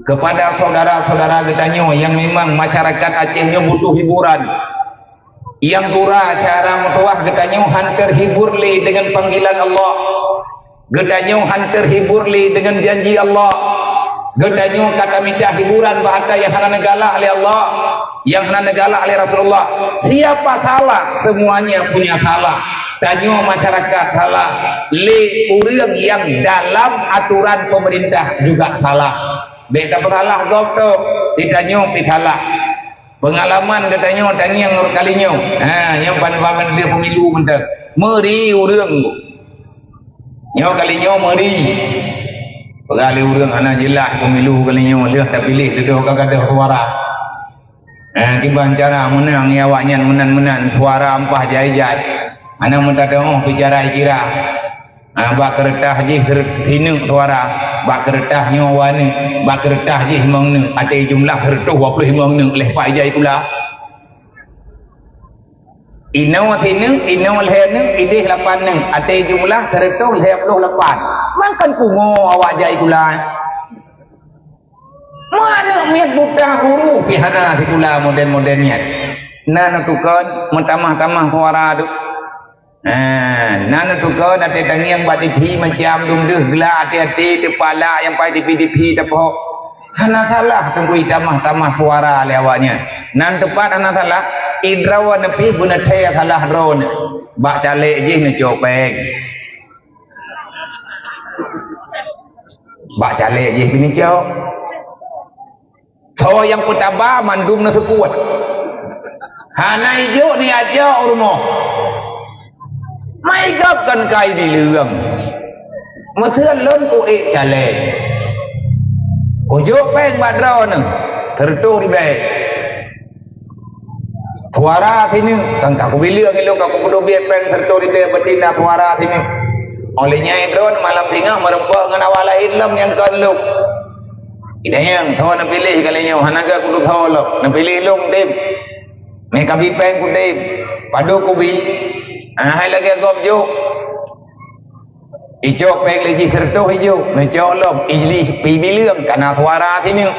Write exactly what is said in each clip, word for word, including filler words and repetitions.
Kepada saudara-saudara geutanyoe nyang memang masyarakat Aceh nyoe butuh hiburan. Nyang gura syedara meutuwah geutanyoe han terhibur lé deungon panggilan Allah. Geutanyoe han terhibur lé deungon janji Allah. Geutanyoe ka tamita hiburan bak atra nyang hana neugalak lé Allah, nyang hana neugalak lé Rasulullah. Siapa salah? Semuanya punya salah. Tanyoe masyarakat salah. Lé ureuëng nyang dalam aturan pemerintah juga salah. Bék tapeusalah gob tok, geutanyoe pih salah. Peungalaman geutanyoe tangieng rot kali nyoe. Ha, nyoe ban-ban dia pemilu mantong. Meuri ureuëng. Nyoe kali nyoe meuri. Peugah lé ureuëng hana jeulaih pemilu kali nyoe, lheueh tapiléh dudoe ka gadôh suara. Ha, kiban cara meunang awaknyan meunan-meunan suara ampah jai-jai. Hana meutateuoh bicara kira. Ha, bak keureutah jih sineuk suara, bak keureutah nyoe dua neuk, bak keureutah jih limong neuk, até jumlah sireutôh dua ploh limong neuk lheueh pat ijai kula. Inoe sineuk, inoe lhée neuk, idéh lapan neuk, até jumlah sireutôh lhée ploh lapan. Mangkon pungo awak jai kula. Manök miet buta huruf pih hana sikula modern-modern nyan. Na neutukon meutamah-tamah suara tu. Ha, na neutukon até tangieng bak TV macam dum deuh gla até-até teupala nyang pai TV-TV tapok. Hana salah teungku itamah-tamah suara lé awaknyan. Nan teupat hana salah, idroe neupi beuneuthée salah droeneuh. Bak calék jih neucok péng. Bak calék jih neucok. Soe nyang peutaba mandum na seukuat. Hana ijok ni aja u rumoh. Mai gab kan kai bileueng. Meuteun lôn ku ék calék. Kujok péng bak droeneuh, sireutôh ribée. Suara sineuk, kan ka kubileueng ilong ka kupeudubiet péng sireutôh ribée beutina suara sineuk. Oleh nyai droen malam singoh meureumpok ngon awak laén lom nyang kon lôn. Idayang, tho neupiléh kali nyoe, hana gak kudu tho lom. Neupiléh lôn, Dim. Meh kabi péng ku, Dim. Padub kubi. Ah, hai lagée gob jok. Icok péng lé jih sireutôh ijok. Neucok lom. Ijlih pi bileueng kana suara sineuk.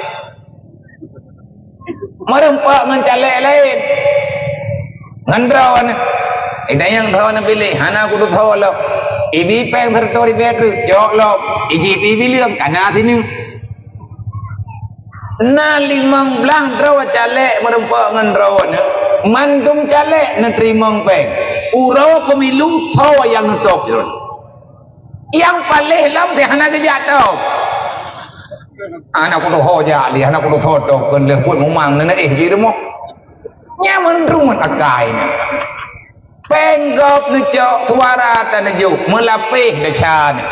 Meureumpok ngon calék laén. Ngon droeneuh. Idayang droeneuh piléh, hana kudu tho lom. Ibi péng sireutôh ribée treuk, cok lom. Iji pi bileueng, kana sineuk. Na limong blaih droe calék meureumpok ngon droeneuh. Mandum calék neuteurimong péng. Uroe pemilu tho nyang neutôb jroh. Nyang paléh lom teuh hana geujak tôb. Hana kudu ho jak lé, hana kudu ho tôb, keu lheueh buet mumang neunéh jih rumoh. Nyan meunruet akai nyan. Péng gob neucok, suara taneujok, meulapéh desya nyan.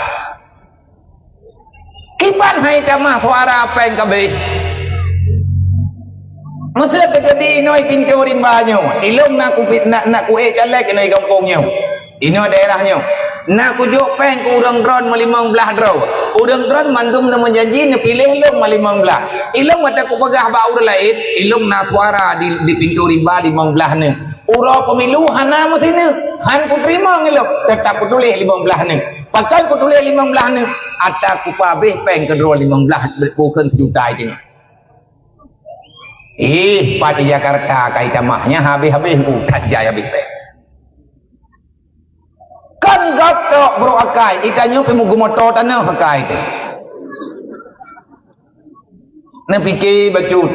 Kiban hai tamah suara péng kabéh. Meuseu teujadi inoe pintoe rimba nyoe, ilong na kupi-, na, na kuék calék inoe gampông nyoe. Inoe daerah nyoe. Na kujok péng keu ureuëng droen meulimong blaih droe. Ureuëng droen mandum neumeujanji neupiléh lôn meulimong blaih. Ilong watée kupeugah bak ureuëng laén, ilong na suara di, di pintoe rimba limong blaih nyoe. Uroe pemilu hana meusineuk, han kuteurimong ilong, teutap kutuléh limong blaih nyoe. Pakon kutuléh limong blaih nyoe, ata kupabéh péng keudroe limong blaih bukon seujuta jih. Ih, pat di Jakarta kai tamah, nyan habéh-habéh ku that jai habéh péng. Kan gob tok brok akai, itanyoe pih meugumoto tanoh akai teuh. Neupike bacut.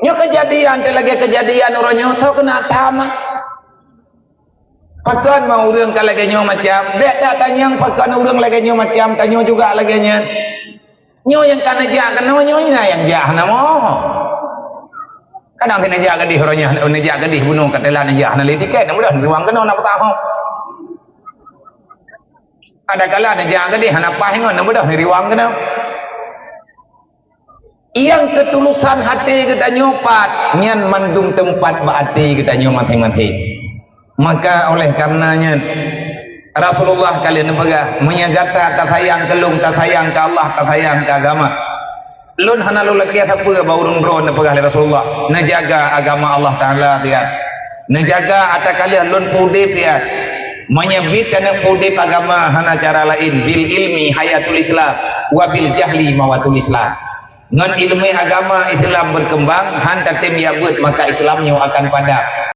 Nyoe keujadian teuh lagée keujadian uroe nyoe tho keuneuk that mah. Pakon ma ureuëng ka lagée nyoe macam, bék tatanyong pakon ureuëng lagée nyoe macam, tanyoe juga lagée nyan. Nyoe nyang ka neujak keunoe nyoe na nyang jak hana mo. Kadang si neujak gadih uroe nyoe, neujak gadih bunoe ka teulat neujak hana lé tiket, na mudah riwang keunoe na peutahong. Ada kala neujak gadih hana paih ngon na mudah riwang keunoe. Nyang keutulusan até geutanyoe pat, nyan mandum teumpat bak até geutanyoe maséng-maséng. Maka oleh karena nyan, Rasulullah ka lheueh neupeugah, "Meunyoe gata tasayang keu lôn, tasayang keu Allah, tasayang keu agama." Lôn hana lôn lakée sapeue bak ureuëng droe neupeugah lé Rasulullah, neujaga agama Allah Taala tiat. Neujaga ata ka lheueh lôn peudeb tiat. Meunyoe bit keuneuk peudeb agama hana cara laén, bil ilmi hayatul Islam, wa bil jahli mawatul Islam. Ngon ileumèe agama Islam berkembang, han tatem jak beuet, maka Islam nyoe akan padam.